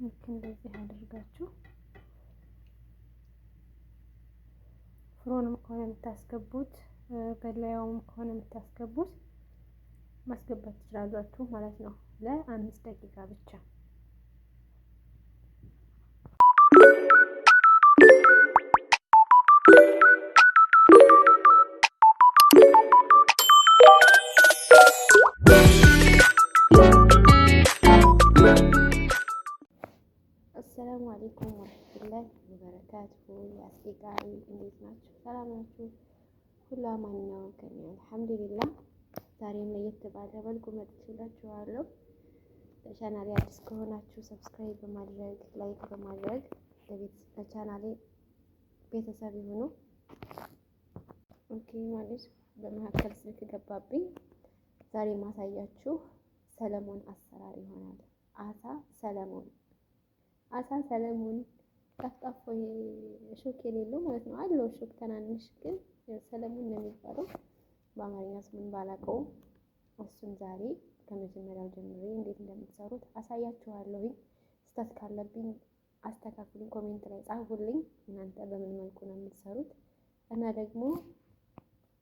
ልክ እንደዚህ አድርጋችሁ فرن ም ከሆነ የምታስገቡት ገላያውም ከሆነ የምታስገቡት ማስገባት ትችላላችሁ ማለት ነው። ለ5 ደቂቃ ብቻ። السلام عليكم ورحمة الله وبركاته። أصدقائي እንዴት ናችሁ? ሰላም ናችሁ? ሁሉ አማን ነው ከኔ الحمد لله። ዛሬም ለየት ባለ መልኩ መጥቼላችኋለሁ። ለቻናሌ አዲስ ከሆናችሁ subscribe በማድረግ፣ like በማድረግ ለቻናሌ ቤተሰብ ይሁኑ። Okay፣ ማለት በመካከል ስልክ ገባብኝ። ዛሬ ማሳያችሁ salmon አሰራር ይሆናል። አሳ salmon፣ አሳ salmon ጠፍጣፎ እሾክ የሌለው ማለት ነው። አለው እሾክ ትናንሽ፣ ግን salmon ነው የሚባለው። በአማርኛ ስሙን ባላውቀውም እሱን ዛሬ ከመጀመሪያው ጀምሬ እንዴት እንደምትሰሩት አሳያችኋለሁኝ። ስህተት ካለብኝ አስተካክሉኝ፣ comment ላይ ጻፉልኝ። እናንተ በምን መልኩ ነው የምትሰሩት? እና ደግሞ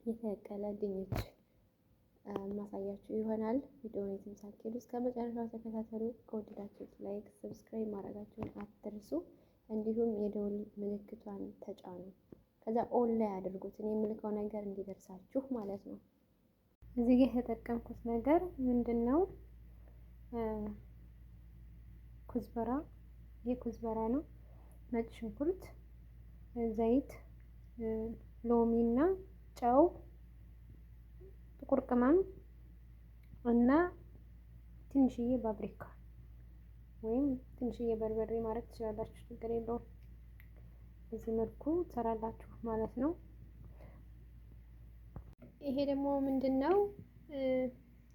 የተቀቀለ ድንች ማሳያችሁ ይሆናል። ቪዲዮውን የትም ሳትሄዱ እስከ መጨረሻው ተከታተሉ። ከወደዳችሁት like፣ subscribe ማድረጋችሁን አትርሱ። እንዲሁም የደወል ምልክቷን ተጫኑ። ከዛ all ላይ አድርጉት፣ እኔ የምልከው ነገር እንዲደርሳችሁ ማለት ነው። እዚህ ጋር የተጠቀምኩት ነገር ምንድን ነው? كزبرة፣ ይህ كزبرة ነው። ነጭ ሽንኩርት፣ ዘይት፣ ሎሚ እና ጨው፣ ጥቁር ቅመም እና ትንሽዬ ባብሪካ ወይም ትንሽዬ በርበሬ ማድረግ ትችላላችሁ፣ ችግር የለውም። በዚህ መልኩ ትሰራላችሁ ማለት ነው። ይሄ ደግሞ ምንድን ነው?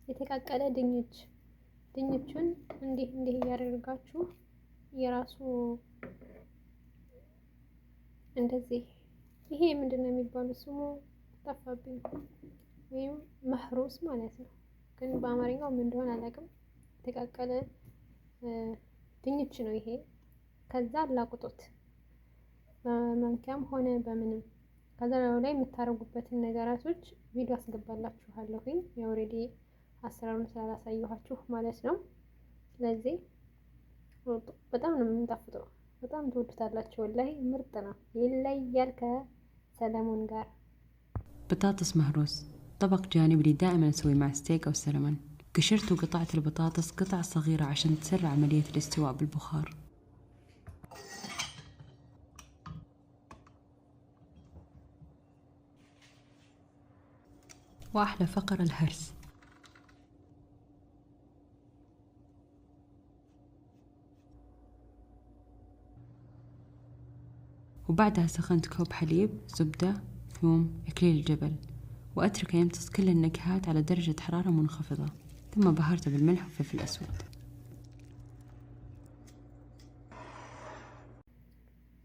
የተቀቀለ ድንች። ድንቹን እንዲህ እንዲህ እያደረጋችሁ የራሱ እንደዚህ፣ ይሄ ምንድን ነው የሚባለው? ስሙ ጠፋብኝ። ወይም مهروس ማለት ነው። ግን በአማርኛው ምን እንደሆነ አላውቅም። የተቀቀለ ድንች ነው ይሄ። ከዛ አላቁጡት በማንኪያም ሆነ በምንም። ከዛ ላይ የምታደርጉበትን ነገራቶች ቪዲዮ አስገባላችኋለሁኝ። Already አሰራሩን ስላላሳየኋችሁ ማለት ነው። ስለዚህ በጣም ነው የምንጣፍጠው። በጣም ትወዱታላችሁ። والله ምርጥ ነው፣ ይለያል ከ salmon ጋር። بطاطس مهروس، طبق جانبي اللي دائما أسويه مع ستيك أو سلمون. قشرت وقطعت البطاطس قطع صغيرة عشان تسرع عملية الاستواء بالبخار. وأحلى فقرة الهرس. وبعدها سخنت كوب حليب، زبدة، ثوم، إكليل الجبل، وأتركه يمتص كل النكهات على درجة حرارة منخفضة، ثم بهرته بالملح والفلفل الأسود.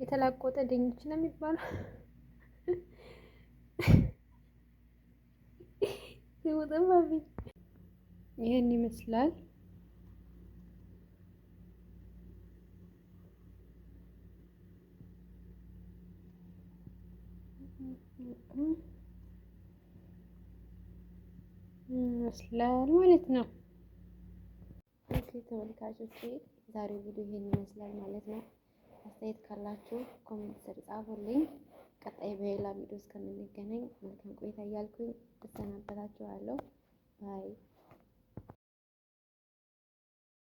የተላቆጠ ድንች ነው የሚባለው። ስሙ ጠፋብኝ። ይህን ይመስላል። ይመስላል ማለት ነው። Okay ተመልካቾቼ፣ ዛሬው ቪዲዮ ይሄን ይመስላል ማለት ነው። አስተያየት ካላችሁ comment ስር ጻፉልኝ። ቀጣይ በሌላ ቪዲዮ እስከምንገናኝ መልካም ቆይታ እያልኩኝ እሰናበታችኋለሁ። Bye.